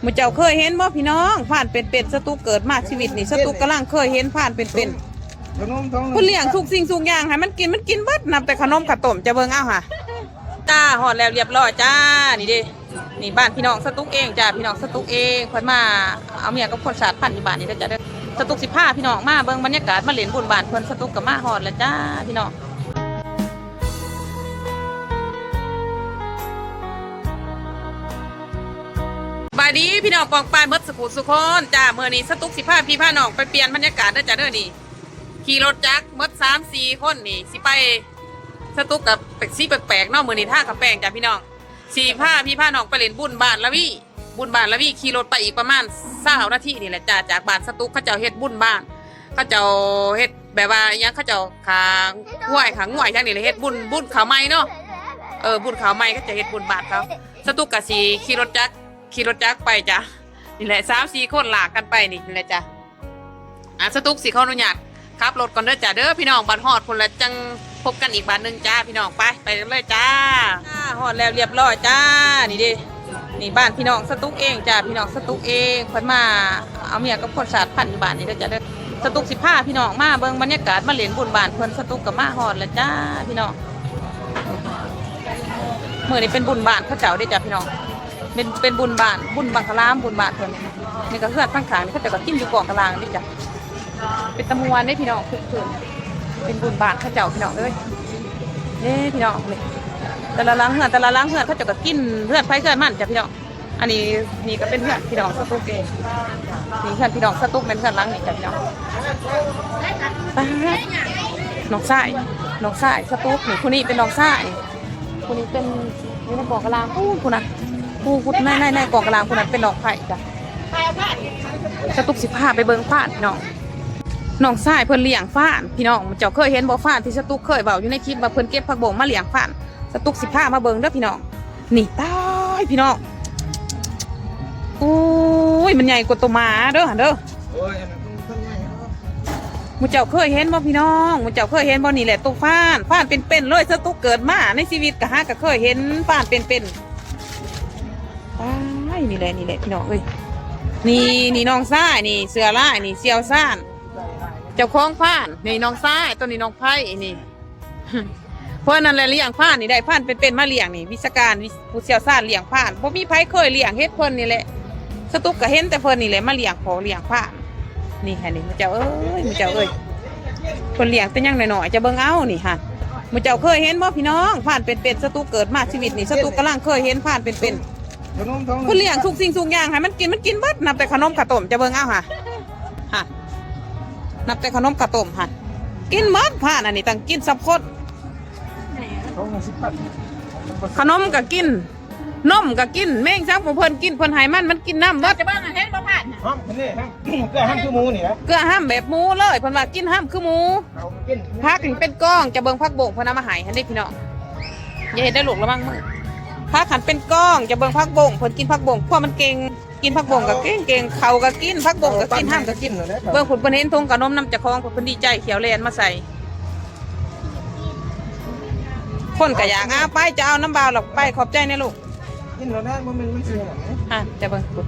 ໝູ່ເຈົ້າເຄີຍເຫັນບໍ່ພີ່ນ້ອງ? ຟານເປັນໆ ສະຕຸກເກີດມາຊີວິດນີ້ ສະຕຸກກຳລັງເຄີຍເຫັນຟານເປັນໆ. ເພິ່ນລ້ຽງທຸກສິ່ງທຸກຢ່າງໃຫ້ມັນກິນ ມັນກິນເບິດ ນັບແຕ່ຂະໜົມເຂົ້າຕົ້ມ. ຈະເບິ່ງເອົາຫາ ຈ້າ ຮອດແລ້ວລຽບຮ້ອຍຈ້າ. ນີ້ເດ້ ນີ້ບ້ານພີ່ນ້ອງສະຕຸກເອງຈ້າ ພີ່ນ້ອງສະຕຸກເອງ. ເພິ່ນມາເອົາເມຍກັບຄົນສາດພັນຢູ່ບ້ານນີ້ເດີຈ້າເດີ. ສະຕຸກຊິພາພີ່ນ້ອງມາເບິ່ງບັນຍາກາດ ມາຫຼິ້ນບຸນບ້ານເພິ່ນ. ສະຕຸກກໍມາຮອດແລ້ວຈ້າພີ່ນ້ອງ. ສະບາຍດີພີ່ນ້ອງປ້ອງປາຍໝົດສຸຜູ້ສຸຄົນຈ້າ. ມື້ນີ້ສະຕຸກຊິພາພີ່ພານ້ອງໄປປ່ຽນບັນຍາກາດເດີຈ້າເດີ. ນີ້ຂີ່ລົດຈັກໝົດສາມສີ່ຄົນນີ້ ຊິໄປ ສະຕຸກກໍແປກ ຊິແປກໆເນາະ. ມື້ນີ້ທາງກະແປງຈ້າພີ່ນ້ອງ ຊິພາພີ່ພານ້ອງໄປຫຼິ້ນບຸນບ້ານລະວີ. ບຸນບ້ານລະວີ ຂີ່ລົດໄປອີກປະມານຊາວນາທີນີ້ແຫຼະຈ້າ. ຈາກບ້ານສະຕຸກ ເຂົາເຈົ້າເຮັດບຸນບ້ານ ເຂົາເຈົ້າເຮັດແບບວ່າອີ່ຫຍັງ ເຂົາເຈົ້າຂ້າງວາຍ ຂ້າງງວາຍຫຍັງນີ້ແຫຼະ ເຮັດບຸນ ບຸນເຂົ້າໃໝ່ເນາະ. ເອີ ບຸນເຂົ້າໃໝ່ ເຂົາເຈົ້າເຮັດບຸນບ້ານເຂົາ. ສະຕຸກກໍຊິຂີ່ລົດຈັກ ຂີ່ລົດຈັກໄປຈ້າ. ນີ້ແຫຼະ ສາມສີ່ຄົນລາກກັນໄປນີ້ແຫຼະຈ້າ. ອ່າ ສະຕຸກຊິຂໍອະນຸຍາດຂັບລົດກ່ອນເດີຈ້າເດີພີ່ນ້ອງ. ບັດຮອດພຸ້ນລະຈັ່ງພົບກັນອີກບາດໜຶ່ງຈ້າພີ່ນ້ອງ. ໄປ ໄປກັນເລີຍຈ້າ. ຈ້າ ຮອດແລ້ວລຽບຮ້ອຍຈ້າ. ນີ້ເດ້ ນີ້ບ້ານພີ່ນ້ອງສະຕຸກເອງຈ້າ ພີ່ນ້ອງສະຕຸກເອງ. ເພິ່ນມາເອົາເມຍກັບຄົນສາດພັນຢູ່ບ້ານນີ້ເດີຈ້າເດີ. ສະຕຸກຊິພາພີ່ນ້ອງມາເບິ່ງບັນຍາກາດ ມາຫຼິ້ນບຸນບ້ານເພິ່ນ. ສະຕຸກກໍມາຮອດແລ້ວຈ້າພີ່ນ້ອງ. ມື້ນີ້ເປັນບຸນບ້ານເຂົາເຈົ້າເດ້ຈ້າພີ່ນ້ອງ. ເປັນ ເປັນບຸນບ້ານ ບຸນບັງຄະລາມ ບຸນບ້ານເພິ່ນ. ນີ້ກໍເຮືອນຂ້າງໆນີ້ ເຂົາເຈົ້າກໍກິນຢູ່ກອງກະລາງນີ້ຈ້ະ. ເປັນຕາມ່ວນເດ້ພີ່ນ້ອງ ຄຶກຄື້ນ. ເປັນບຸນບ້ານເຂົາເຈົ້າພີ່ນ້ອງເອີຍ. ເດ້ພີ່ນ້ອງ ນີ້ ແຕ່ລະຫຼັງເຮືອນ ແຕ່ລະຫຼັງເຮືອນ ເຂົາເຈົ້າກໍກິນເຮືອນໃຜເຮືອນມັນຈ້ະພີ່ນ້ອງ. ອັນນີ້ ນີ້ກໍເປັນເຮືອນພີ່ນ້ອງສະຕຸກເອງ. ນີ້ເຮືອນພີ່ນ້ອງສະຕຸກ ແມ່ນເຮືອນຫຼັງນີ້ຈ້ະພີ່ນ້ອງ. ປາດ ນ້ອງຊາຍ ນ້ອງຊາຍສະຕຸກນີ້. ຜູ້ນີ້ເປັນນ້ອງຊາຍ ຜູ້ນີ້ເປັນ ຢູ່ໃນກອງກະລາງພຸ້ນ ພຸ້ນນະ ຜູ້ ຜູ້ ໃນ ໃນ ໃນກອງກະລາງພຸ້ນນະ ເປັນນ້ອງໄຜ່ຈ້ະ. ສະຕຸກຊິພາໄປເບິ່ງຟານພີ່ນ້ອງ. ນ້ອງຊາຍເພິ່ນລ້ຽງຟານພີ່ນ້ອງ. ເຈົ້າເຄີຍເຫັນບໍ່ ຟານທີ່ສະຕຸກເຄີຍເວົ້າຢູ່ໃນຄລິບວ່າເພິ່ນເກັບຜັກບົ້ງມາລ້ຽງຟານ. ສະຕຸກຊິພາມາເບິ່ງເດີພີ່ນ້ອງ. ນີ້ ຕາຍພີ່ນ້ອງ ໂອ້ຍ ມັນໃຫຍ່ກວ່າໂຕໝາເດີຫັ້ນເດີ. ໂອ້ຍ ອັນນັ້ນມັນໃຫຍ່ເນາະ. ໝູ່ເຈົ້າເຄີຍເຫັນບໍ່ພີ່ນ້ອງ? ໝູ່ເຈົ້າເຄີຍເຫັນບໍ່? ນີ້ແຫຼະໂຕຟານ ຟານເປັນໆເລີຍ. ສະຕຸກເກີດມາໃນຊີວິດກະຫາກະເຄີຍເຫັນຟານເປັນໆ. ຕາຍ ນີ້ແຫຼະ ນີ້ແຫຼະພີ່ນ້ອງເອີຍ. ນີ້ ນີ້ນ້ອງຊາຍ ນີ້ເສືອລາຍ ນີ້ຊ່ຽວຊານ ເຈົ້າຂອງຟານ. ນີ້ນ້ອງຊາຍ ໂຕນີ້ນ້ອງໄຜ່ ນີ້ ເພິ່ນນັ້ນແຫຼະລ້ຽງຟານນີ້ ໄດ້ຟານເປັນໆມາລ້ຽງນີ້ ວິຊາການ ວິ ຜູ້ຊ່ຽວຊານລ້ຽງຟານ. ບໍ່ມີໃຜເຄີຍລ້ຽງ ເຫັນເພິ່ນນີ້ແຫຼະ. ສະຕຸກກໍເຫັນແຕ່ເພິ່ນນີ້ແຫຼະມາລ້ຽງ ພໍລ້ຽງຟານ. ນີ້ຫັ້ນນີ້ ໝູ່ເຈົ້າເອີຍ ໝູ່ເຈົ້າເອີຍ ເພິ່ນລ້ຽງແຕ່ຍັງນ້ອຍໆ. ຈະເບິ່ງເອົານີ້ຫັ້ນ. ໝູ່ເຈົ້າເຄີຍເຫັນບໍ່ພີ່ນ້ອງ? ຟານເປັນໆ ສະຕຸກເກີດມາຊີວິດນີ້ ສະຕຸກກຳລັງເຄີຍເຫັນຟານເປັນໆ. ເພິ່ນລ້ຽງທຸກສິ່ງທຸກຢ່າງໃຫ້ມັນກິນ ມັນກິນເບິດ ນັບແຕ່ຂະໜົມເຂົ້າຕົ້ມ. ຈະເບິ່ງເອົາຫາ ຫາ ນັບແຕ່ຂະໜົມເຂົ້າຕົ້ມຫັ້ນ ກິນໝົດ. ພານອັນນີ້ຕັ້ງກິນສຳຄົນ. ຂະໜົມກໍກິນ ນົມກໍກິນ ແມ່ງສັງຂອງເພິ່ນກິນ ເພິ່ນໃຫ້ມັນ ມັນກິນນຳເບິດ. ຈະເບິ່ງເຫັນບໍ່ພານ ຫຳນີ້ ຫຳ ເກືອຫຳຄືໝູນີ້ນະ ເກືອຫຳແບບໝູເລີຍ. ເພິ່ນວ່າກິນຫຳຄືໝູ ເອົາກິນ ຜັກນີ້ເປັນກອງ. ຈະເບິ່ງຜັກບົ້ງເພິ່ນເອົາມາໃຫ້ຫັ້ນເດ້ພີ່ນ້ອງ. ຢ່າເຮັດໄດ້ລູກ ລະວັງມື. ຜັກຫັ້ນເປັນກອງ. ຈະເບິ່ງຜັກບົ້ງ ເພິ່ນກິນຜັກບົ້ງ ຄວາມມັນເກັ່ງ. ກິນຜັກບົ້ງກໍເກັ່ງໆ ເຂົ້າກໍກິນ ຜັກບົ້ງກໍກິນ ຫຳກໍກິນ. ເບິ່ງພຸ້ນ ເພິ່ນເຫັນຖົງຂະໜົມນຳເຈົ້າຂອງ ເພິ່ນດີໃຈ ຂ້ຽວແລ່ນມາໃສ່. ຄົນກໍຢາກ ເອົາໄປ ຈະເອົານຳບ່າວ ແລ້ວໄປ ຂອບໃຈແດ່ລູກ. ກິນແລ້ວນະ ບໍ່ແມ່ນມັນຊິຫອມ. ອ່ະ ຈະເບິ່ງພຸ້ນ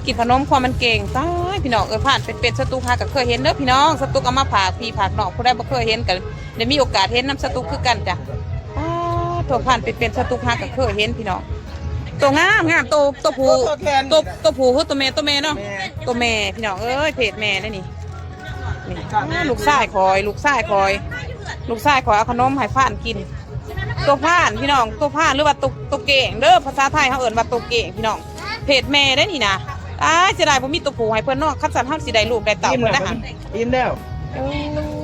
ກິນຂະໜົມ ຄວາມມັນເກັ່ງ. ຕາຍ ພີ່ນ້ອງເອີຍ ພານເປັນໆ ສະຕຸກຫາກໍເຄີຍເຫັນເດີພີ່ນ້ອງ. ສະຕຸກເອົາມາຝາກພີ່ຝາກນ້ອງ ຜູ້ໃດບໍ່ເຄີຍເຫັນກໍໄດ້ມີໂອກາດເຫັນນຳສະຕຸກຄືກັນຈ້ະ. ອ້າ ໂຕພານເປັນໆ ສະຕຸກຫາກໍເຄີຍເຫັນພີ່ນ້ອງ. ໂຕງາມໆ ໂຕ ໂຕຜູ້ ໂຕແຂນ ໂຕ ໂຕຜູ້ຄືໂຕແມ່ ໂຕແມ່ເນາະ. ແມ່ ໂຕແມ່ພີ່ນ້ອງເອີຍ ເພດແມ່ເດ້ນີ້. ນີ້ ລູກຊາຍຂ້ອຍ ລູກຊາຍຂ້ອຍ ລູກຊາຍຂ້ອຍເອົາຂະໜົມໃຫ້ພານກິນ. ໂຕພານພີ່ນ້ອງ ໂຕພານ ຫຼືວ່າໂຕ ໂຕເກ້ງເດີ ພາສາໄທເຮົາເອີ້ນວ່າໂຕເກ້ງພີ່ນ້ອງ. ເພດແມ່ເດ້ນີ້ນະ. ອ້າຍ ເສຍດາຍບໍ່ມີໂຕຜູ້ໃຫ້ເພິ່ນເນາະ ຄັນຊັ້ນເຮົາຊິໄດ້ລູກໄດ້ເຕົ້າເພິ່ນນະຫັ້ນ. ອີ່ມແລ້ວ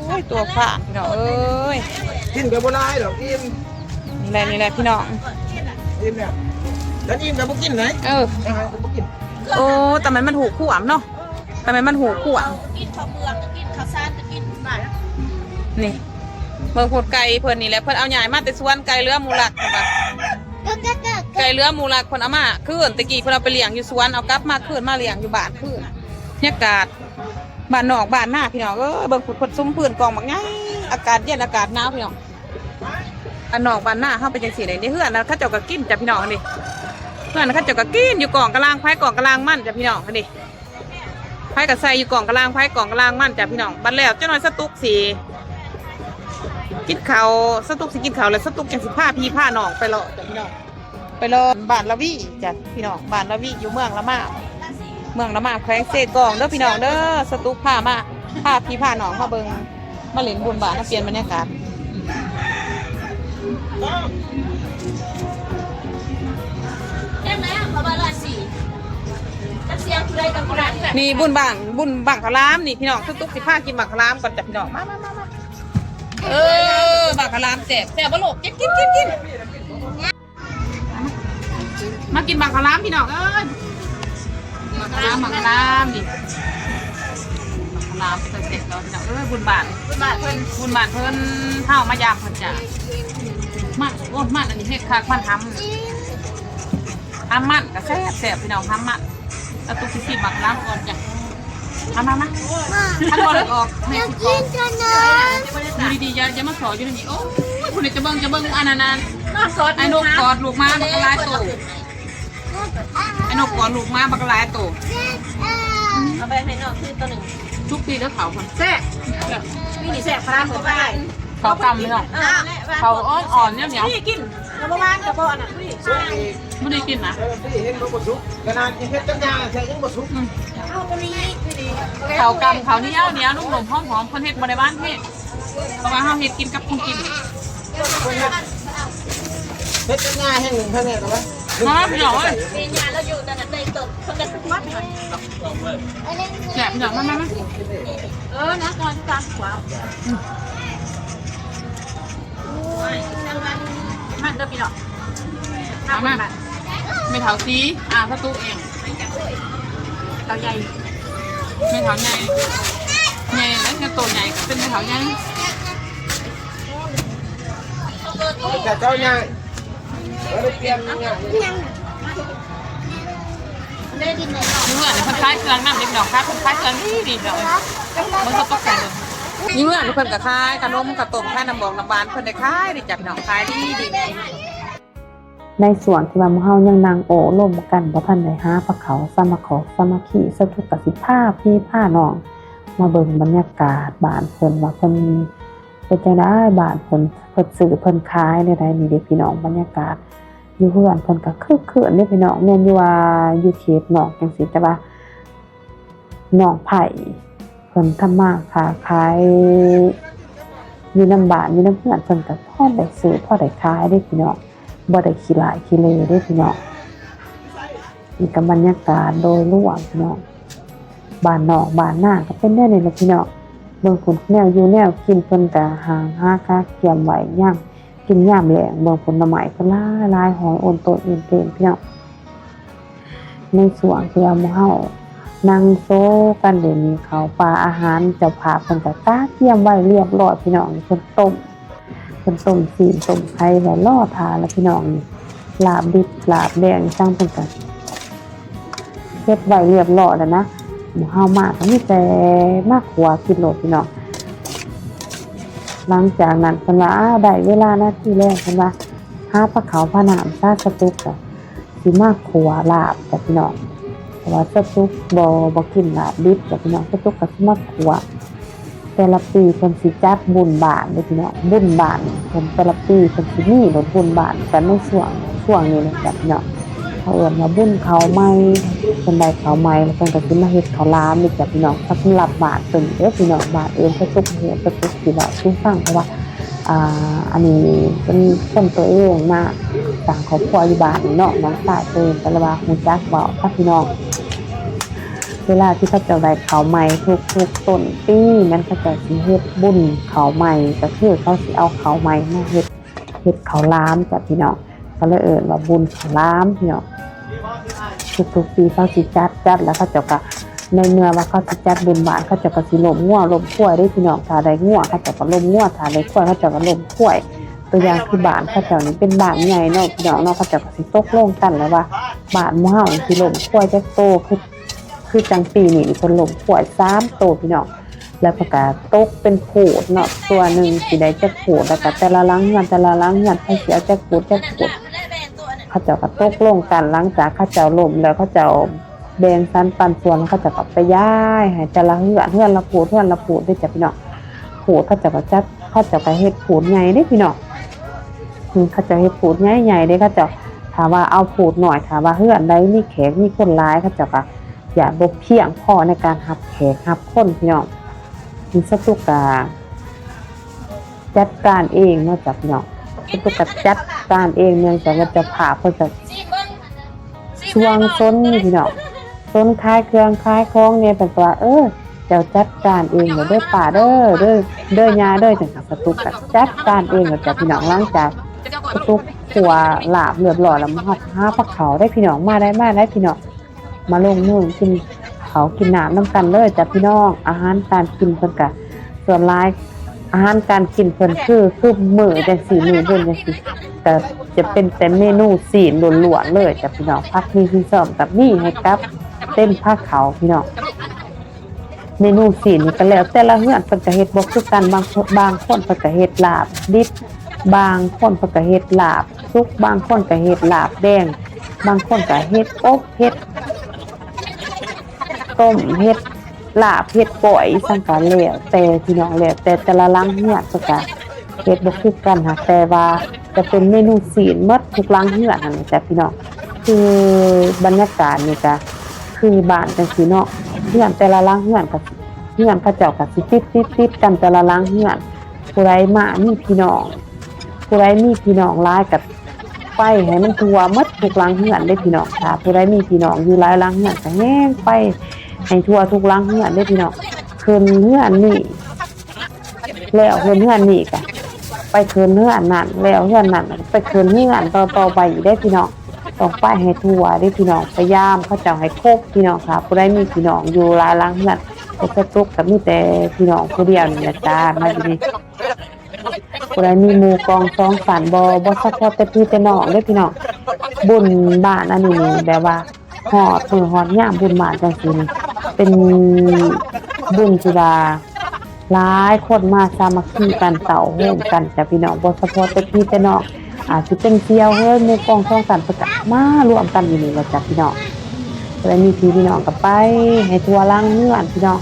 ໂອ້ຍ ໂຕພານພີ່ນ້ອງເອີຍ ກິນກໍບໍ່ຫຼາຍດອກ ອີ່ມ. ນີ້ແຫຼະ ນີ້ແຫຼະພີ່ນ້ອງ ອີ່ມແລ້ວ ຄັນອີ່ມກໍບໍ່ກິນເລີຍ. ເອີ ອາຫານກໍບໍ່ກິນ. ໂອ້ ແຕ່ມັນ ມັນຫູກຂວາມເນາະ ແຕ່ມັນ ມັນຫູກຂວາມ. ກິນເຂົ້າເປືອກກໍກິນ ເຂົ້າສານກໍກິນ. ນີ້ ເບິ່ງໂພດໄກ່ເພິ່ນນີ້ແຫຼະ ເພິ່ນເອົາຫຍ້າມາແຕ່ສວນ ໄກ່ເຫຼືອໝູ່ລັກ ເພິ່ນວ່າ ໄກ່ເຫຼືອໝູ່ລັກ ເພິ່ນເອົາມາຄືນ. ແຕ່ກີ້ເພິ່ນເອົາໄປລ້ຽງຢູ່ສວນ ເອົາກັບມາຄືນ ມາລ້ຽງຢູ່ບ້ານຄືນ. ບັນຍາກາດບ້ານນອກບ້ານນາພີ່ນ້ອງເອີຍ. ເບິ່ງພຸ້ນ ເພິ່ນສຸມຟືນກອງບັກໃຫຍ່ ອາກາດເຢັນອາກາດໜາວພີ່ນ້ອງ. ບ້ານນອກບ້ານນາເຮົາເປັນຈັ່ງຊີ້ເດ້. ໃນເຮືອນນະ ເຂົາເຈົ້າກໍກິນຈ້ະພີ່ນ້ອງນີ້. ເ ນັ້ນ ເຂົາເຈົ້າກໍກິນຢູ່ກ້ອງກະລາງໃຜກ້ອງກະລາງມັນຈ້ະພີ່ນ້ອງ. ອັນນີ້ ໃຜກໍໃສ່ຢູ່ກ້ອງກະລາງໃຜກ້ອງກະລາງມັນຈ້ະພີ່ນ້ອງ. ບັດແລ້ວຈັກໜ້ອຍສະຕຸກຊິກິນເຂົ້າ ສະຕຸກຊິກິນເຂົ້າແລ້ວ ສະຕຸກຈັ່ງຊິພາພີ່ພານ້ອງໄປເລາະຈ້ະພີ່ນ້ອງ. ໄປເລາະບ້ານລະວີຈ້ະພີ່ນ້ອງ ບ້ານລະວີຢູ່ເມືອງລະມາ ເມືອງລະມາ ແຂວງເຊກອງເດີພີ່ນ້ອງເດີ. ສະຕຸກພາມາ ພາພີ່ພານ້ອງມາເບິ່ງ ມາຫຼິ້ນບຸນບ້ານ ມາປ່ຽນບັນຍາກາດ. ນີ້ບຸນບ້ານ ບຸນບັ້ງຂາວຫຼາມນີ້ພີ່ນ້ອງ. ສະຕຸກຊິພາກິນບັ້ງຂາວຫຼາມກ່ອນຈ້ະພີ່ນ້ອງ. ມາ ມາ ມາ ມາ ເອີ ບັ້ງຂາວຫຼາມແຊບ ແຊບບໍ່ລູກ? ກິນ ກິນ ກິນ ກິນ. ມາກິນບັ້ງຂາວຫຼາມພີ່ນ້ອງເອີຍ. ບັ້ງຂາວຫຼາມ ບັ້ງຂາວຫຼາມນີ້ ບັ້ງຂາວຫຼາມແຊບໆເນາະພີ່ນ້ອງເອີຍ. ບຸນບ້ານ ບຸນບ້ານເພິ່ນ ບຸນບ້ານເພິ່ນ ເຮົາມາຢາມເພິ່ນຈ້ະ. ມັນ ໂອ້ ມັນອັນນີ້ເຮັດຄັກ ມັນຫຳ ຫຳມັນກໍແຊບໆພີ່ນ້ອງ ຫຳມັນ. ເອົາຕຸກຊິຊີມບັ້ງຂາວຫຼາມກ່ອນຈ້ະ. ມາ ມາ ມາ ຄັນບໍ່ເລີກອອກ ແມ່ຊິບອກ ຢູ່ດີໆ ຢ່າ ຢ່າມາຂໍຢູ່ໃນນີ້. ໂອ້ຍ ຜູ້ໃດຈະເບິ່ງ ຈະເບິ່ງອັນນັ້ນ ອັນ ອ້າຍນົກກອດລູກມາບັກຫຼາຍໂຕ ອ້າຍນົກກອດລູກມາບັກຫຼາຍໂຕ. ເອົາໄປໃຫ້ນ້ອງຄືໂຕໜຶ່ງ. ທຸກປີເດີເຂົ້າເພິ່ນແຊບ ນີ້ແຊບຂະໜາດເພິ່ນໄປ. ເຂົ້າກ່ຳເນາະ ເອີ ເຂົ້າອ່ອນໆ ໜຽວໆ ນີ້ກິນ ແລ້ວບໍ່ຫວານກໍບໍ່ອັນນັ້ນ ບໍ່ໄດ້ກິນນະ. ເອີ ທີ່ເຫັນມັນບໍ່ສຸກ ຂະໜາດເຮັດຈັກຢ່າງແທ້ຍັງບໍ່ສຸກ. ອືມ ເຂົ້າກ່ຳ ເຂົ້າໜຽວໆ ໜຸ່ມໆ ຫອມໆ ເພິ່ນເຮັດບໍ່ໄດ້ຫວານເພ ເພາະວ່າເຮົາເຮັດກິນກັບຂອງກິນ. ເຮັດກັບຍາແຫ່ງໜຶ່ງເທົ່ານັ້ນກໍວ່າ ມາພີ່ນ້ອງເອີຍ ແຊບພີ່ນ້ອງ ມາ ມາ ມາ ເອີ ນະ ກ່ອນຕາມຂວາ ມັນເດີພີ່ນ້ອງ ເອົາມາ ແມ່ເຖົ້າສີ ອ່າ ປະຕູເອງ ເຖົ້າໃຫຍ່ ແມ່ເຖົ້າໃຫຍ່ ໃຫຍ່ແລ້ວ ໂຕໃຫຍ່ກໍເປັນແມ່ເຖົ້າໃຫຍ່. ແຕ່ເຈົ້າຍ່າງ ບໍ່ໄດ້ປ່ຽນງານ. ຢູ່ເຮືອນນີ້ເພິ່ນຂາຍເຄື່ອງນຳເດັກນ້ອຍ ຂາຍ ເພິ່ນຂາຍເຄື່ອງດີໆ ເບິ່ງເຂົາຕົກແຕ່ງ. ຢູ່ເຮືອນນີ້ເພິ່ນກໍຂາຍຂະໜົມ ເຂົ້າຕົ້ມ ຂາຍນ້ຳບອກນ້ຳຫວານ ເພິ່ນໄດ້ຂາຍເດ້ຈ້ະພີ່ນ້ອງ ຂາຍດີໆ. ໃນຊ່ວງທີ່ວ່າໝູ່ເຮົາຍັງນັ່ງໂອ້ລົມກັນ ບໍ່ທັນໄດ້ຫາປາເຂົ້າ ສາມັກຂອກສາມັກຄີ ສະຕຸກກໍຊິພາພີ່ພານ້ອງມາເບິ່ງບັນຍາກາດບ້ານເພິ່ນວ່າເພິ່ນເປັນຈັ່ງໃດ ບ້ານເພິ່ນ ເພິ່ນຊື້ເພິ່ນຂາຍແນວໃດນີ້ເດ້ພີ່ນ້ອງ. ບັນຍາກາດຢູ່ເຮືອນເພິ່ນກໍຄຶກຄື້ນເດ້ພີ່ນ້ອງ ແມ່ນຢູ່ວ່າຢູ່ເຂດນອກຈັ່ງຊີ້ ແຕ່ວ່າ ນ້ອງໄພ້ເພິ່ນທຳມາຄ້າຂາຍຢູ່ນຳບ້ານ ຢູ່ນຳເຮືອນ ເພິ່ນກໍພໍໄດ້ຊື້ພໍໄດ້ຂາຍເດ້ພີ່ນ້ອງ ບໍ່ໄດ້ຂີ້ລ້າຍຂີ້ເລເດ້ພີ່ນ້ອງ. ນີ້ກໍບັນຍາກາດໂດຍລວມພີ່ນ້ອງ ບ້ານນອກບ້ານນາກໍເປັນແນວນີ້ແຫຼະພີ່ນ້ອງ. ເບິ່ງພຸ້ນ ແນວຢູ່ແນວກິນເພິ່ນກໍຫາ ຫາກະກຽມໄວ້ຍາມ ກິນຍາມແລງ. ເບິ່ງຜົນໄມ້ເພິ່ນຫຼາຍໆ ຫອຍໂອນໂຕນເອນເຕນພີ່ນ້ອງ. ໃນຊ່ວງທີ່ວ່າໝູ່ເຮົານັ່ງໂຊກັນເລີຍນີ້ ເຂົ້າປາອາຫານເຈົ້າພາບເພິ່ນກໍກະກຽມໄວ້ລຽບລ້ອຍພີ່ນ້ອງ. ເພິ່ນຕົ້ມ ເພິ່ນຕົ້ມຊີ້ນຕົ້ມໄຂ່ໄວ້ລໍຖ້າລະພີ່ນ້ອງ. ລາບດິບລາບແດງອີ່ຫຍັງເພິ່ນກໍ ເຮັດໄວ້ລຽບລ້ອຍແລ້ວນະ. ໝູ່ເຮົາມາກໍມີແຕ່ມາຂົ້ວກິນໂລດພີ່ນ້ອງ. ຫຼັງຈາກນັ້ນເພິ່ນວ່າ ອ້າ ໄດ້ເວລານາທີແລງ ເພິ່ນວ່າ ຫາປາເຂົ້າປານ້ຳຊະ ສະຕຸກກໍຊິມາຂົ້ວລາບຈ້ະພີ່ນ້ອງ. ເພາະວ່າສະຕຸກບໍ່ ບໍ່ກິນລາບດິບຈ້ະພີ່ນ້ອງ ສະຕຸກກໍຊິມາຂົ້ວ ແຕ່ລະປີເພິ່ນຊິຈັດບຸນບ້ານເດ້ພີ່ນ້ອງ. ບຸນບ້ານເພິ່ນແຕ່ລະປີເພິ່ນຊິມີໂລດບຸນບ້ານ ແຕ່ໃນຊ່ວງ ຊ່ວງນີ້ແຫຼະຈ້ະພີ່ນ້ອງ ເຂົາເອີ້ນວ່າບຸນເຂົ້າໃໝ່. ເພິ່ນໄດ້ເຂົ້າໃໝ່ແລ້ວເພິ່ນກໍຊິມາເຮັດເຂົ້າຫຼາມເດ້ຈ້ະພີ່ນ້ອງ. ສຳລັບບ້ານຕົນເດ້ພີ່ນ້ອງ ບ້ານອື່ນສະຕຸກບໍ່ຮູ້ ສະຕຸກຊິເວົ້າສູ່ຟັງ ເພາະວ່າ ອ່າ ອັນນີ້ເປັນຄົນຕົວເອງມາສ້າງຄອບຄົວຢູ່ບ້ານນີ້ເນາະ ນ້ອງຊາຍຕົວເອງກໍເລີຍວ່າຮູ້ຈັກເວົ້າກັບພີ່ນ້ອງ. ເວລາທີ່ເຂົາເຈົ້າໄດ້ເຂົ້າໃໝ່ ທຸກໆຕົ້ນປີແມ່ນເຂົາເຈົ້າຊິເຮັດບຸນເຂົ້າໃໝ່ ກໍຄືເຂົາຊິເອົາເຂົ້າໃໝ່ມາເຮັດ ເຮັດເຂົ້າຫຼາມຈ້ະພີ່ນ້ອງ ກໍເລີຍເອີ້ນວ່າບຸນເຂົ້າຫຼາມພີ່ນ້ອງ. ທຸກໆປີເຂົາຊິຈັດ ຈັດແລ້ວເຂົາເຈົ້າກໍ ໃນເມື່ອວ່າເຂົາຊິຈັດບຸນບ້ານ ເຂົາເຈົ້າກໍຊິລົ້ມງົວລົ້ມຄວາຍເດ້ພີ່ນ້ອງ. ຖ້າໄດ້ງົວເຂົາເຈົ້າກໍລົ້ມງົວ ຖ້າໄດ້ຄວາຍເຂົາເຈົ້າກໍລົ້ມຄວາຍ. ຕົວຢ່າງຄືບ້ານເຂົາເຈົ້ານີ້ເປັນບ້ານໃຫຍ່ເນາະພີ່ນ້ອງເນາະ ເຂົາເຈົ້າກໍຊິຕົກລົງກັນແລ້ວວ່າ ບ້ານໝູ່ເຮົານີ້ຊິລົ້ມຄວາຍຈັກໂຕ ຄື ຄືຈັ່ງປີນີ້ນີ້ເພິ່ນລົ້ມຄວາຍສາມໂຕພີ່ນ້ອງ ແລ້ວເພິ່ນກະຕົກເປັນພູດເນາະ ຕົວໜຶ່ງຊິໄດ້ຈັກພູດ ແລ້ວກະແຕ່ລະຫຼັງເຮືອນ ແຕ່ລະຫຼັງເຮືອນ ໃຜຊິເອົາຈັກພູດ ຈັກພູດ ໃຜ ເຂົາເຈົ້າກໍຕົກລົງກັນ ຫຼັງຈາກເຂົາເຈົ້າລົ້ມແລ້ວ ເຂົາເຈົ້າແບ່ງສັນປັນສ່ວນ ເຂົາເຈົ້າກໍໄປຢາຍໃຫ້ແຕ່ລະເຮືອນ ເຮືອນລະພູດ ເຮືອນລະພູດເດ້ອຈ້ະພີ່ນ້ອງ. ພູດເຂົາເຈົ້າກໍຈັດ ເຂົາເຈົ້າກໍເຮັດພູດໃຫຍ່ເດ້ພີ່ນ້ອງ. ອືມ ເຂົາເຈົ້າເຮັດພູດໃຫຍ່ໆເດ້ ເຂົາເຈົ້າ ຖ້າວ່າເອົາພູດນ້ອຍ ຖ້າວ່າເຮືອນໃດມີແຂກມີຄົນຫຼາຍ ເຂົາເຈົ້າກໍຢ້ານບໍ່ພຽງພໍໃນການຮັບແຂກຮັບຄົນພີ່ນ້ອງ. ອືມ ສະຕຸກກໍ ຈັດການເອງເນາະຈ້ະພີ່ນ້ອງ. ເພິ່ນກໍຈັດການເອງ ເນື່ອງຈາກວ່າເຈົ້າພາບເພິ່ນກໍຊ່ວງຊົນນີ້ພີ່ນ້ອງ ຊົນຂາຍເຄື່ອງຂາຍຂອງແດ່ ເພິ່ນກໍວ່າ ເອີ ເຈົ້າຈັດການເອງເດີປ້າເດີ ເດີ ເດີຍ່າເດີ ຈັ່ງຊັ້ນ. ສະຕຸກກໍຈັດການເອງແລ້ວຈ້ະພີ່ນ້ອງ. ຫຼັງຈາກສະຕຸກຂົ້ວລາບລຽບຮ້ອຍແລ້ວ ມາຫາພາເຂົ້າໄດ້ພີ່ນ້ອງ ມາໄດ້ ມາໄດ້ພີ່ນ້ອງ. ມາລົງມືກິນເຂົ້າກິນນ້ຳນຳກັນເລີຍຈ້ະພີ່ນ້ອງ. ອາຫານການກິນເພິ່ນກະ ສ່ວນຫຼາຍອາຫານການກິນເພິ່ນຄື ຄືມື້ຈັ່ງຊີ້ ມື້ບຸນຈັ່ງຊີ້ ກະຈະເປັນແຕ່ເມນູຊີ້ນລ້ວນໆເລີຍຈ້ະພີ່ນ້ອງ. ຜັກໝີ່ຊີ້ນຊອມກະມີໃຫ້ກັບເຕັມພາເຂົ້າພີ່ນ້ອງ. ເມນູຊີ້ນນີ້ກະແລ້ວແຕ່ລະເຮືອນເພິ່ນກະເຮັດບໍ່ຄືກັນ ບາງຄົນ ບາງຄົນເພິ່ນກະເຮັດລາບດິບ ບາງຄົນເພິ່ນກະເຮັດລາບສຸກ ບາງຄົນກະເຮັດລາບແດງ ບາງຄົນກະເຮັດອົບ ເຮັດຕົ້ມ ເຮັດລາບ ເຮັດກ້ອຍ ອີ່ຫຍັງກະແລ້ວແຕ່ພີ່ນ້ອງ ແລ້ວແຕ່ແຕ່ລະຫຼັງເຮືອນເພິ່ນກະເຮັດບໍ່ຄືກັນ. ຫາກແຕ່ວ່າຈະເປັນເມນູຊີ້ນໝົດທຸກຫຼັງເຮືອນຫັ້ນແຫຼະຈ້ະພີ່ນ້ອງ. ຄືບັນຍາກາດນີ້ກະຄືບ້ານຈັ່ງຊີ້ເນາະ ເຮືອນແຕ່ລະຫຼັງເຮືອນກະ ເຮືອນເຂົາເຈົ້າກະຊິຕິດໆກັນແຕ່ລະຫຼັງເຮືອນ. ຜູ້ໃດມາມີພີ່ນ້ອງ ຜູ້ໃດມີພີ່ນ້ອງຫຼາຍກະໄປໃຫ້ມັນທົ່ວໝົດທຸກຫຼັງເຮືອນເດ້ພີ່ນ້ອງ. ຖ້າຜູ້ໃດມີພີ່ນ້ອງຢູ່ຫຼາຍຫຼັງເຮືອນກະແຮ່ງໄປໃຫ້ທົ່ວທຸກຫຼັງເຮືອນເດ້ພີ່ນ້ອງ. ຂຶ້ນເຮືອນນີ້ແລ້ວຂຶ້ນເຮືອນນີ້ກະໄປຂຶ້ນເຮືອນນັ້ນ ແລ້ວເຮືອນນັ້ນກະໄປຂຶ້ນເຮືອນຕໍ່ໆໄປອີກເດ້ພີ່ນ້ອງ. ຕ້ອງໄປໃຫ້ທົ່ວເດ້ພີ່ນ້ອງ ພະຍາຍາມເຂົາເຈົ້າໃຫ້ຄົບພີ່ນ້ອງ. ຖ້າຜູ້ໃດມີພີ່ນ້ອງຢູ່ຫຼາຍຫຼັງເຮືອນ ແຕ່ສະຕຸກກະມີແຕ່ພີ່ນ້ອງຜູ້ດຽວນີ້ແຫຼະຈ້າ ມາຢູ່ນີ້. ຜູ້ໃດມີໝູ່ກອງສອງສັນ ບໍ່ ບໍ່ສະເພາະແຕ່ພີ່ແຕ່ນ້ອງເດ້ພີ່ນ້ອງ. ບຸນບ້ານອັນນີ້ນີ້ແບບວ່າຮອດມື້ຮອດຍາມບຸນບ້ານຈັ່ງຊີ້ນີ້ ເປັນບຸນທີ່ວ່າຫຼາຍຄົນມາສາມັກຄີກັນ ເຕົ້າໂຮມກັນຈ້ະພີ່ນ້ອງ. ບໍ່ສະເພາະແຕ່ພີ່ແຕ່ນ້ອງ ອາດຊິເປັນສ່ຽວເຮີຍ ໝູ່ກອງສອງສັນ ເພິ່ນກະມາລວມກັນຢູ່ນີ້ແຫຼະຈ້ະພີ່ນ້ອງ. ເວລາມີພີ່ມີນ້ອງກະໄປໃຫ້ທົ່ວຫຼັງເຮືອນພີ່ນ້ອງ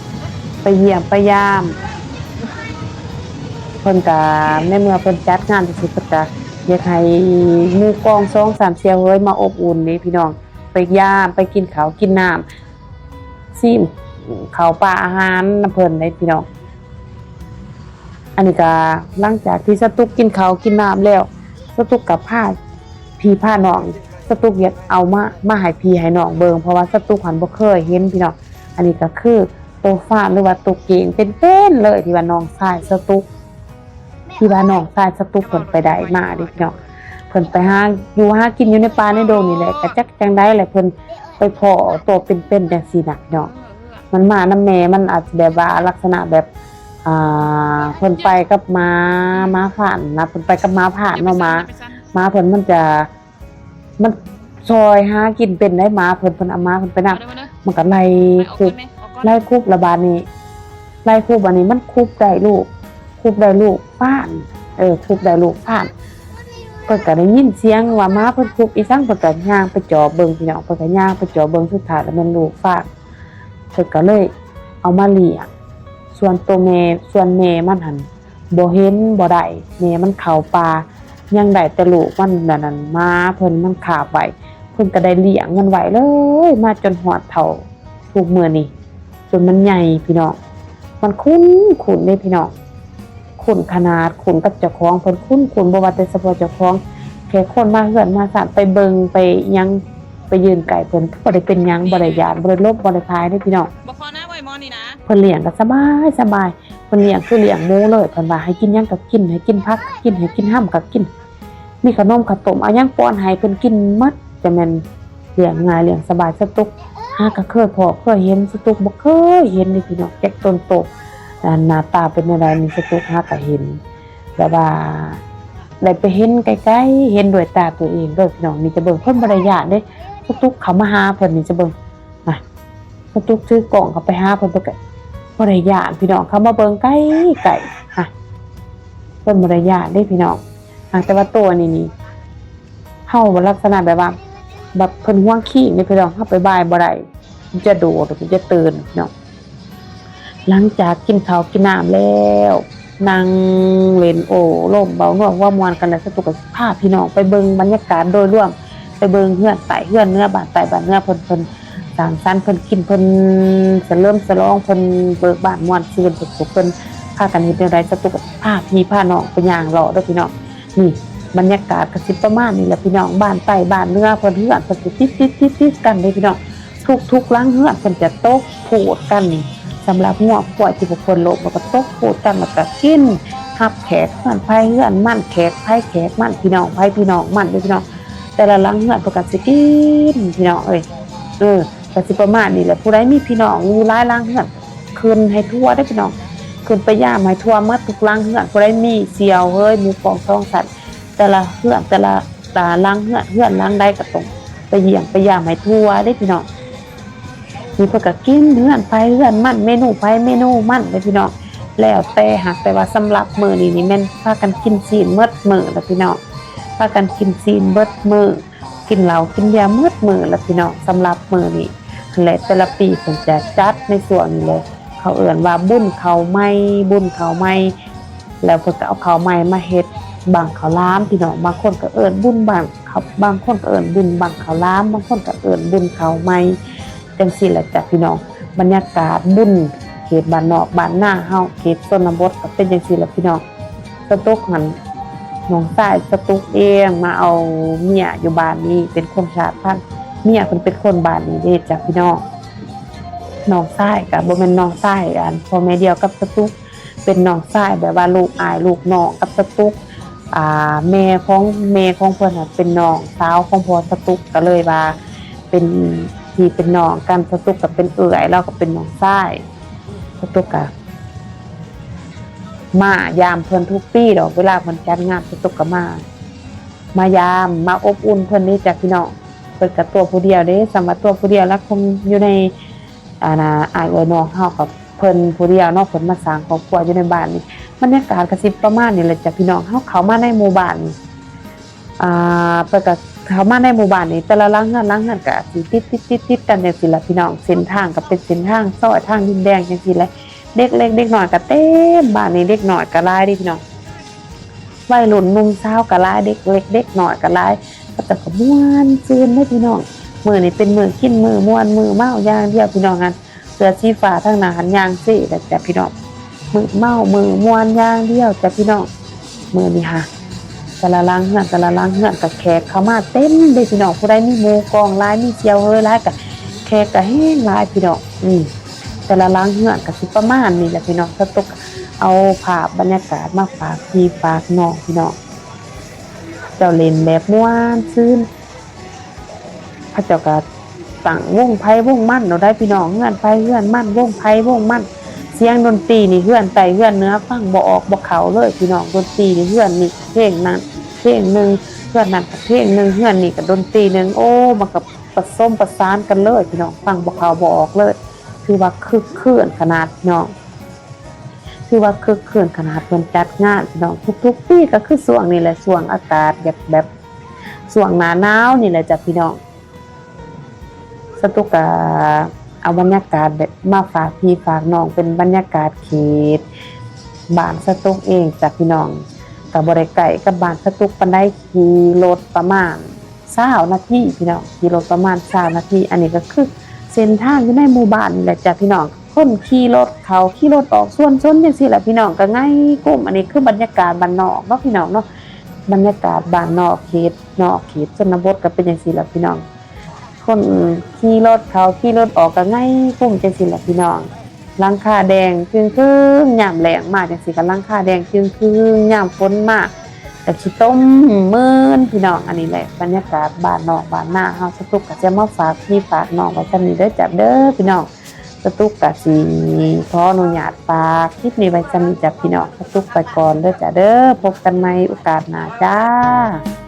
ໄປຢ້ຽມໄປຢາມ. ເພິ່ນກະ ໃນເມື່ອເພິ່ນຈັດງານຈັ່ງຊີ້ ເພິ່ນກະຢາກໃຫ້ໝູ່ກອງສອງສາມສ່ຽວເຮີຍມາອົບອຸ່ນເດ້ພີ່ນ້ອງ ໄປຢາມ ໄປກິນເຂົ້າກິນນ້ຳ ຊີມເຂົ້າປາອາຫານນຳເພິ່ນເດ້ພີ່ນ້ອງ. ອັນນີ້ກະຫຼັງຈາກທີ່ສະຕຸກກິນເຂົ້າກິນນ້ຳແລ້ວ ສະຕຸກກະພາພີ່ພານ້ອງ ສະຕຸກຢາກເອົາມາ ມາໃຫ້ພີ່ໃຫ້ນ້ອງເບິ່ງ ເພາະວ່າສະຕຸກຫັ້ນບໍ່ເຄີຍເຫັນພີ່ນ້ອງ. ອັນນີ້ກະຄືໂຕຟານ ຫຼືວ່າໂຕເກງເປັນໆເລີຍ ທີ່ວ່ານ້ອງຊາຍສະຕຸກ ທີ່ວ່ານ້ອງຊາຍສະຕຸກເພິ່ນໄປໄດ້ມາເດ້ພີ່ນ້ອງ. ເພິ່ນໄປຫາຢູ່ຫາກິນຢູ່ໃນປ່າໃນດົງນີ້ແຫຼະ ກະຈັກຈັ່ງໃດແຫຼະ ເພິ່ນໄປພໍ້ໂຕເປັນໆຈັ່ງຊີ້ນະພີ່ນ້ອງ. ມັນມານຳແມ່ ມັນອາດຈະແບບວ່າລັກສະນະແບບ ອ່າ ເພິ່ນໄປກັບໝາ ໝາຟານນະ ເພິ່ນໄປກັບໝາຟານເນາະ ໝາ ໝາເພິ່ນມັນຈະ ມັນຊ່ອຍຫາກິນເປັນໄດ໋ ໝາເພິ່ນ ເພິ່ນເອົາໝາເພິ່ນໄປນຳ ມັນກະໄລ່ຄຸບ ໄລ່ຄຸບ ລະບາດນີ້ ໄລ່ຄຸບ ບາດນີ້ມັນຄຸບໄດ້ລູກ ຄຸບໄດ້ລູກຟານ ເອີ ຄຸບໄດ້ລູກຟານ. ເພິ່ນກະໄດ້ຍິນສຽງວ່າໝາເພິ່ນຄຸບອີ່ຫຍັງ ເພິ່ນກະຍ່າງໄປຈອບເບິ່ງພີ່ນ້ອງ ເພິ່ນກະຍ່າງໄປຈອບເບິ່ງ ສຸດທ້າຍລະແມ່ນລູກຟານ. ເພິ່ນກະເລີຍເອົາມາລ້ຽງ ສ່ວນໂຕແມ່ ສ່ວນແມ່ມັນຫັ້ນ ບໍ່ເຫັນບໍ່ໄດ້ ແມ່ມັນເຂົ້າປ່າ ຍັງໄດ້ແຕ່ລູກມັນ ອັນນັ້ນ ໝາເພິ່ນມັນຄາບໄວ້ ເພິ່ນກະໄດ້ລ້ຽງມັນໄວ້ເລີຍ ມາຈົນຮອດເຖົ້າທຸກມື້ນີ້ ຈົນມັນໃຫຍ່ພີ່ນ້ອງ. ມັນຂຸ້ນ ຂຸ້ນເດ້ພີ່ນ້ອງ ຂຸ້ນຂະໜາດ ຂຸ້ນກັບເຈົ້າຂອງ ເພິ່ນຂຸ້ນ ຂຸ້ນ ບໍ່ວ່າແຕ່ສະເພາະເຈົ້າຂອງ ແຂກຄົນມາເຮືອນມາຊານ ໄປເບິ່ງໄປຫຍັງ ໄປຢືນໃກ້ເພິ່ນ ບໍ່ໄດ້ເປັນຫຍັງ ບໍ່ໄດ້ຢ້ານ ບໍ່ໄດ້ຫຼົບ ບໍ່ໄດ້ພາຍເດ້ພີ່ນ້ອງ. ບໍ່ຂໍນະ ບໍ່ໃຫ້ໝໍນີ້ນະ ເພິ່ນລ້ຽງກໍສະບາຍ ສະບາຍ ເພິ່ນລ້ຽງຄືລ້ຽງໝູເລີຍ ເພິ່ນວ່າໃຫ້ກິນຫຍັງກໍກິນ ໃຫ້ກິນຜັກກໍກິນ ໃຫ້ກິນຮຳກໍກິນ ມີຂະໜົມຂະຕົ້ມ ເອົາຫຍັງປ້ອນໃຫ້ເພິ່ນກິນໝົດ ຈະແມ່ນລ້ຽງງ່າຍລ້ຽງສະບາຍ. ສະຕຸກຫາກໍເຄີຍພໍ້ເຄີຍເຫັນ ສະຕຸກບໍ່ເຄີຍເຫັນເດ້ພີ່ນ້ອງ ຈັກຕົນໂຕ ໜ້າຕາເປັນແນວໃດນີ້ ສະຕຸກຫາກໍເຫັນ ແບບວ່າໄດ້ໄປເຫັນໃກ້ໆ ເຫັນດ້ວຍຕາຕົວເອງເດີພີ່ນ້ອງ. ນີ້ຈະເບິ່ງ ເພິ່ນບໍ່ໄດ້ຢ້ານເດ້ ສະຕຸກເຂົ້າມາຫາເພິ່ນນີ້ ຈະເບິ່ງ ນະ ສະຕຸກຖືກ້ອງເຂົ້າໄປຫາເພິ່ນ ເພິ່ນກະບໍ່ໄດ້ຢ້ານພີ່ນ້ອງ ເຂົ້າມາເບິ່ງໃກ້ໆ ນະ ເພິ່ນບໍ່ໄດ້ຢ້ານເດ້ພີ່ນ້ອງ. ຫາກແຕ່ວ່າໂຕອັນນີ້ນີ້ ເພ ເຮົາລັກສະນະແບບວ່າ ແບບເພິ່ນຫວງຄີງນີ້ພີ່ນ້ອງ ເຮົາໄປບ່າຍບໍ່ໄດ້ ມັນຈະໂດດ ມັນຈະຕື່ນເນາະ. ຫຼັງຈາກກິນເຂົ້າກິນນ້ຳແລ້ວ ນັ່ງຫຼິ້ນໂອ້ລົມເວົ້ານົວຫົວມ່ວນກັນແລ້ວ ສະຕຸກກໍພາພີ່ນ້ອງໄປເບິ່ງບັນຍາກາດໂດຍລວມ ໄປເບິ່ງເຮືອນໃຕ້ເຮືອນເໜືອ ບ້ານໃຕ້ບ້ານເໜືອເພິ່ນ ເພິ່ນສັງສັນ ເພິ່ນກິນ ເພິ່ນສະເຫຼີມສະຫຼອງ ເພິ່ນເບີກບານມ່ວນຊື່ນ ເພິ່ນສຸກ ເພິ່ນພາກັນເຮັດແນວໃດ ສະຕຸກກໍພາພີ່ພານ້ອງໄປຍ່າງເລາະເດີພີ່ນ້ອງ. ນີ້ບັນຍາກາດກໍຊິປະມານນີ້ແຫຼະພີ່ນ້ອງ ບ້ານໃຕ້ບ້ານເໜືອເພິ່ນ ເຮືອນເພິ່ນຊິຕິດໆໆໆກັນເດ້ພີ່ນ້ອງ. ທຸກໆຫຼັງເຮືອນເພິ່ນຈະຕົກພູດກັນ ສຳລັບງົວຄວາຍທີ່ບໍ່ຄວນລົບ ແລ້ວກໍຕົກພູດກັນ ແລ້ວກໍກິນ ຮັບແຂກເຮືອນໃຜເຮືອນມັນ ແຂກໃຜແຂກມັນ ພີ່ນ້ອງໃຜພີ່ນ້ອງມັນເດ້ພີ່ນ້ອງ. ແຕ່ລະຫຼັງເຮືອນເພິ່ນກໍຊິກິນພີ່ນ້ອງເອີຍ. ເອີ ກໍຊິປະມານນີ້ແຫຼະ ຜູ້ໃດມີພີ່ນ້ອງຢູ່ຫຼາຍຫຼັງເຮືອນ ຂຶ້ນໃຫ້ທົ່ວເດ້ພີ່ນ້ອງ ຂຶ້ນໄປຢາມໃຫ້ທົ່ວໝົດທຸກຫຼັງເຮືອນ. ຜູ້ໃດມີສ່ຽວເຮີຍ ໝູ່ກອງສອງຊັ້ນ ແຕ່ລະເຮືອນ ແຕ່ລະ ແຕ່ລະຫຼັງເຮືອນ ເຮືອນຫຼັງໃດກໍຕ້ອງໄປຢ້ຽມໄປຢາມໃຫ້ທົ່ວເດ້ພີ່ນ້ອງ. ນີ້ເພິ່ນກໍກິນເຮືອນໃຜເຮືອນມັນ ເມນູໃຜເມນູມັນເດ້ພີ່ນ້ອງ ແລ້ວແຕ່. ຫາກແຕ່ວ່າສຳລັບມື້ນີ້ນີ້ແມ່ນພາກັນກິນຊີ້ນໝົດມື້ລະພີ່ນ້ອງ ພາກັນກິນຊີ້ນເບິດມື້ ກິນເຫຼົ້າກິນເບຍໝົດມື້ລະພີ່ນ້ອງ ສຳລັບມື້ນີ້ຫັ້ນແຫຼະ. ແຕ່ລະປີເພິ່ນຈະຈັດໃນຊ່ວງນີ້ແຫຼະ ເຂົາເອີ້ນວ່າບຸນເຂົ້າໃໝ່ ບຸນເຂົ້າໃໝ່ ແລ້ວເພິ່ນກໍເອົາເຂົ້າໃໝ່ມາເຮັດບັ້ງເຂົ້າຫຼາມພີ່ນ້ອງ. ບາງຄົນກໍເອີ້ນບຸນບັ້ງ ເຂົາ ບາງຄົນກໍເອີ້ນບຸນບັ້ງເຂົ້າຫຼາມ ບາງຄົນກໍເອີ້ນບຸນເຂົ້າໃໝ່ ຈັ່ງຊີ້ແຫຼະຈ້ະພີ່ນ້ອງ. ບັນຍາກາດບຸນເຂດບ້ານນອກບ້ານນາເຮົາ ເຂດຊົນນະບົດກໍເປັນຈັ່ງຊີ້ແຫຼະພີ່ນ້ອງ. ສະຕຸກຫັ້ນ ນ້ອງຊາຍສະຕຸກເອງມາເອົາເມຍຢູ່ບ້ານນີ້ ເປັນຄົນຊາດພັນ ເມຍເພິ່ນເປັນຄົນບ້ານນີ້ເດ້ຈ້ະພີ່ນ້ອງ. ນ້ອງຊາຍກໍບໍ່ແມ່ນນ້ອງຊາຍ ອັນ ພໍ່ແມ່ດຽວກັບສະຕຸກ ເປັນນ້ອງຊາຍແບບວ່າລູກອ້າຍລູກນ້ອງກັບສະຕຸກ. ອ່າ ແມ່ຂອງ ແມ່ຂອງເພິ່ນຫັ້ນເປັນນ້ອງສາວຂອງພໍ່ສະຕຸກ ກໍເລີຍວ່າເປັນພີ່ເປັນນ້ອງກັນ. ສະຕຸກກໍເປັນເອື້ອຍ ລາວກໍເປັນນ້ອງຊາຍ. ສະຕຸກກໍມາຢາມເພິ່ນທຸກປີດອກ ເວລາເພິ່ນຈັດງານ ສະຕຸກກໍມາ ມາຢາມ ມາອົບອຸ່ນເພິ່ນເດ້ຈ້ະພີ່ນ້ອງ. ເພິ່ນກໍຕົວຜູ້ດຽວເດ້ ສ່ຳວ່າຕົວຜູ້ດຽວລະຄົງຢູ່ໃນ ອັນນ່າ ອ້າຍເອື້ອຍນ້ອງເຮົາກັບເພິ່ນຜູ້ດຽວເນາະ ເພິ່ນມາສ້າງຄອບຄົວຢູ່ໃນບ້ານນີ້. ບັນຍາກາດກໍຊິປະມານນີ້ແຫຼະຈ້ະພີ່ນ້ອງ. ເຮົາເຂົ້າມາໃນໝູ່ບ້ານນີ້ ອ່າ ເພິ່ນກໍເຂົ້າມາໃນໝູ່ບ້ານນີ້ ແຕ່ລະຫຼັງເຮືອນ ຫຼັງເຮືອນກໍຊິຕິດໆໆກັນຈັ່ງຊີ້ລະພີ່ນ້ອງ. ເສັ້ນທາງກໍເປັນເສັ້ນທາງຊອຍທາງດິນແດງຈັ່ງຊີ້ແຫຼະ. ເດັກເລັກເດັກນ້ອຍກໍເຕັມບ້ານນີ້ ເດັກນ້ອຍກໍຫຼາຍເດ້ພີ່ນ້ອງ ໄວລຸ້ນໜຸ່ມສາວກໍຫຼາຍ ເດັກເລັກເດັກນ້ອຍກໍຫຼາຍ. ເຂົາເຈົ້າກໍມ່ວນຊື່ນເດ້ພີ່ນ້ອງ. ມື້ນີ້ເປັນມື້ກິນມື້ມ່ວນມື້ເມົາຢ່າງດຽວພີ່ນ້ອງ. ອັນເສື້ອສີຟ້າທາງໜ້າຫັ້ນຍ່າງເຊແລ້ວຈ້ະພີ່ນ້ອງ. ມື້ເມົາມື້ມ່ວນຢ່າງດຽວຈ້ະພີ່ນ້ອງ. ມື້ນີ້ຫາ ແຕ່ລະຫຼັງເຮືອນ ແຕ່ລະຫຼັງເຮືອນກໍແຂກເຂົ້າມາເຕັມເດ້ພີ່ນ້ອງ. ຜູ້ໃດມີໝູ່ກອງຫຼາຍ ມີສ່ຽວເຮີຍຫຼາຍກໍແຂກກໍແຮງຫຼາຍພີ່ນ້ອງ. ອືມ ແຕ່ລະຫຼັງເຮືອນກໍຊິປະມານນີ້ແຫຼະພີ່ນ້ອງ. ສະຕຸກເອົາພາບບັນຍາກາດມາຝາກພີ່ຝາກນ້ອງພີ່ນ້ອງ. ເຈົ້າຫຼິ້ນແບບມ່ວນຊື່ນ ເຂົາເຈົ້າກໍຕັ້ງວົງໃຜວົງມັນເນາະໄດ໋ພີ່ນ້ອງ ເຮືອນໃຜເຮືອນມັນ ວົງໃຜວົງມັນ. ສຽງດົນຕີນີ້ເຮືອນໃຕ້ເຮືອນເໜືອຟັງບໍ່ອອກບໍ່ເຂົ້າເລີຍພີ່ນ້ອງ. ດົນຕີນີ້ເຮືອນນີ້ເພງນັ້ນເພງໜຶ່ງ ເຮືອນນັ້ນກໍເພງໜຶ່ງ ເຮືອນນີ້ກໍດົນຕີໜຶ່ງ. ໂອ້ ມັນກໍປະສົມປະສານກັນເລີຍພີ່ນ້ອງ ຟັງບໍ່ເຂົ້າບໍ່ອອກເລີຍ. ຖືວ່າຄຶກຄື້ນຂະໜາດພີ່ນ້ອງ ຖືວ່າຄຶກຄື້ນຂະໜາດ ເພິ່ນຈັດງານພີ່ນ້ອງ. ທຸກໆປີກໍຄືຊ່ວງນີ້ແຫຼະ ຊ່ວງອາກາດແບບ ແບບຊ່ວງໜ້າໜາວນີ້ແຫຼະຈ້ະພີ່ນ້ອງ. ສະຕຸກກະເອົາບັນຍາກາດແບບມາຝາກພີ່ຝາກນ້ອງ ເປັນບັນຍາກາດເຂດບ້ານສະຕຸກເອງຈ້ະພີ່ນ້ອງ. ກະບໍ່ໄດ້ໃກ້ກັບບ້ານສະຕຸກປານໃດ ຂີ່ລົດປະມານຊາວນາທີພີ່ນ້ອງ ຂີ່ລົດປະມານຊາວນາທີ. ອັນນີ້ກໍຄືເສັ້ນທາງຢູ່ໃນໝູ່ບ້ານນີ້ແຫຼະຈ້ະພີ່ນ້ອງ. ຄົນຂີ່ລົດເຂົ້າຂີ່ລົດອອກສວນຊົນຈັ່ງຊີ້ແຫຼະພີ່ນ້ອງ ກໍໄງກຸ້ມ. ອັນນີ້ຄືບັນຍາກາດບ້ານນອກເນາະພີ່ນ້ອງເນາະ ບັນຍາກາດບ້ານນອກເຂດ ນອກເຂດຊົນນະບົດກໍເປັນຈັ່ງຊີ້ແຫຼະພີ່ນ້ອງ. ຄົນຂີ່ລົດເຂົ້າຂີ່ລົດອອກກໍໄງກຸ້ມຈັ່ງຊີ້ແຫຼະພີ່ນ້ອງ. ຫຼັງຄາແດງຈຶ່ງຄຶງ ຍາມແລ້ງມາຈັ່ງຊີ້ກໍຫຼັງຄາແດງຈຶ່ງຄຶງ ຍາມຝົນມາກໍຂີ້ຕົມມື່ນພີ່ນ້ອງ. ອັນນີ້ແຫຼະບັນຍາກາດບ້ານນອກບ້ານນາເຮົາ. ສະຕຸກກໍຈະມາຝາກພີ່ຝາກນ້ອງໄວ້ສ່ຳນີ້ເດີຈ້ະເດີພີ່ນ້ອງ. ສະຕຸກກະຊິຂໍອະນຸຍາດຝາກຄລິບນີ້ໄວ້ສ່ຳນີ້ຈ້ະພີ່ນ້ອງ. ສະຕຸກໄປກ່ອນເດີຈ້ະເດີ ພົບກັນໃໝ່ໂອກາດໜ້າຈ້າ.